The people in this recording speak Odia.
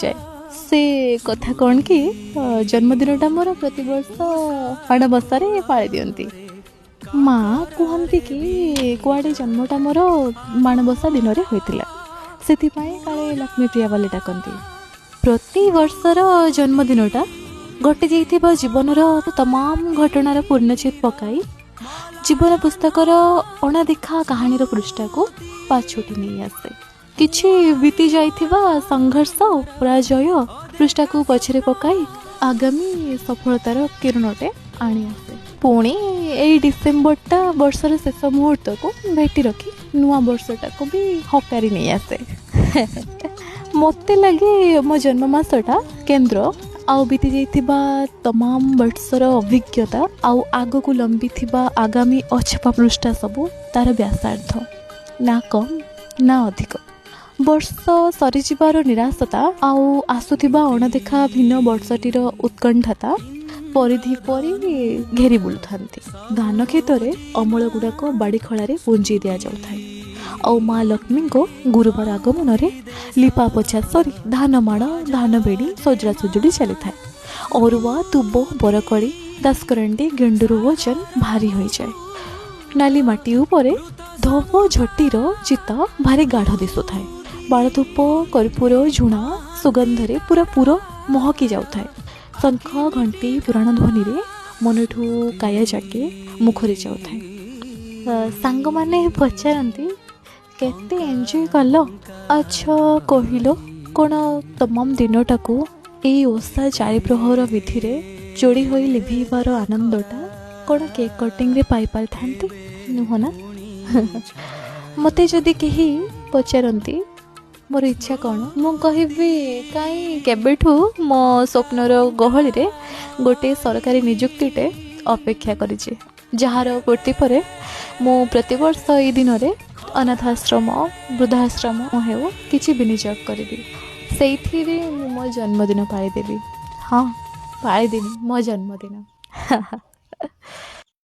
ଯାଏ। ସେ କଥା କ'ଣ କି, ଜନ୍ମଦିନଟା ମୋର ପ୍ରତିବର୍ଷ ମାଣବସାରେ ପାଳି ଦିଅନ୍ତି। ମା କୁହନ୍ତି କି କୁଆଡ଼େ ଜନ୍ମଟା ମୋର ମାଣବସା ଦିନରେ ହୋଇଥିଲା, ସେଥିପାଇଁ କାଳେ ଲକ୍ଷ୍ମୀପ୍ରିୟା ବୋଲି ଡାକନ୍ତି। ପ୍ରତିବର୍ଷର ଜନ୍ମଦିନଟା ଘଟି ଯାଇଥିବା ଜୀବନର ତମାମ ଘଟଣାର ପୂର୍ଣ୍ଣଚ୍ଛେଦ ପକାଇ ଜୀବନ ପୁସ୍ତକର ଅଣଦେଖା କାହାଣୀର ପୃଷ୍ଠାକୁ ପାଛୋଟି ନେଇ ଆସେ। କିଛି ବିତି ଯାଇଥିବା ସଂଘର୍ଷ, ପରାଜୟ ପୃଷ୍ଠାକୁ ପଛରେ ପକାଇ ଆଗାମୀ ସଫଳତାର କିରଣଟେ ଆଣି ଆସେ। ପୁଣି ଏଇ ଡିସେମ୍ବରଟା ବର୍ଷର ଶେଷ ମୁହୂର୍ତ୍ତକୁ ଭେଟି ରଖି ନୂଆ ବର୍ଷଟାକୁ ବି ହକାରି ନେଇ ଆସେ। ମୋତେ ଲାଗେ ମୋ ଜନ୍ମ ମାସଟା କେନ୍ଦ୍ର, ଆଉ ବିତି ଯାଇଥିବା ତମାମ ବର୍ଷର ଅଭିଜ୍ଞତା ଆଉ ଆଗକୁ ଲମ୍ବିଥିବା ଆଗାମୀ ଅଛପା ପୃଷ୍ଠା ସବୁ ତାର ବ୍ୟାସାର୍ଦ୍ଧ, ନା କମ୍ ନା ଅଧିକ। ବର୍ଷ ସରିଯିବାର ନିରାଶତା ଆଉ ଆସୁଥିବା ଅଣଦେଖା ଭିନ୍ନ ବର୍ଷଟିର ଉତ୍କଣ୍ଠତା ପରିଧି ପରି ଘେରି ବୁଲୁଥାନ୍ତି। ଧାନ କ୍ଷେତରେ ଅମଳ ଗୁଡ଼ାକ ବାଡ଼ି ଖଳାରେ ପୁଞ୍ଜି ଦିଆଯାଉଥାଏ, ଆଉ ମା ଲକ୍ଷ୍ମୀଙ୍କ ଗୁରୁବାର ଆଗମନରେ ଲିପା ପୋଛା ସରି ଧାନ ମାଣ, ଧାନ ବେଡ଼ି ସଜଡ଼ା ସଜୁଡ଼ି ଚାଲିଥାଏ। ଅରୁଆ, ଦୁବ, ବରକଳି, ଦାସକରଣ୍ଡି, ଗେଣ୍ଡୁରୁ ଓଜନ ଭାରି ହୋଇଯାଏ। ନାଲି ମାଟି ଉପରେ ଧୋବ ଝଟିର ଚିତା ଭାରି ଗାଢ଼ ଦିଶୁଥାଏ। ବାଳଧୂପ, କର୍ପୂର, ଝୁଣା ସୁଗନ୍ଧରେ ପୁରା ପୁର ମହକି ଯାଉଥାଏ। ଶଙ୍ଖ, ଘଣ୍ଟି, ପୁରାଣ ଧ୍ୱନିରେ ମନଠୁ କାୟା ଯାକେ ମୁଖରି ଯାଉଥାଏ। ସାଙ୍ଗମାନେ ପଚାରନ୍ତି, କେତେ ଏନ୍ଜୟ କଲ? ଆଚ୍ଛା କହିଲ, କ'ଣ ତମାମ ଦିନଟାକୁ ଏଇ ଓଷା ଚାରି ପ୍ରହର ବିଧିରେ ଯୋଡ଼ି ହୋଇ ଲିଭେଇବାର ଆନନ୍ଦଟା କ'ଣ କେକ୍ କଟିଂରେ ପାଇପାରିଥାନ୍ତି? ନୁହଁ ନା? ମୋତେ ଯଦି କେହି ପଚାରନ୍ତି ମୋର ଇଚ୍ଛା କ'ଣ, ମୁଁ କହିବି କାହିଁ କେବେଠୁ ମୋ ସ୍ୱପ୍ନର ଗହଳିରେ ଗୋଟେ ସରକାରୀ ନିଯୁକ୍ତିଟେ ଅପେକ୍ଷା କରିଛି, ଯାହାର ପୂର୍ତ୍ତି ପରେ ମୁଁ ପ୍ରତିବର୍ଷ ଏଇ ଦିନରେ ଅନାଥ ଆଶ୍ରମ, ବୃଦ୍ଧାଶ୍ରମ ହେଉ କିଛି ବିନିଯୋଗ କରିବି। ସେଇଥିରେ ମୁଁ ମୋ ଜନ୍ମଦିନ ପାଳିଦେବି। ହଁ, ପାଳିଦେବି ମୋ ଜନ୍ମଦିନ।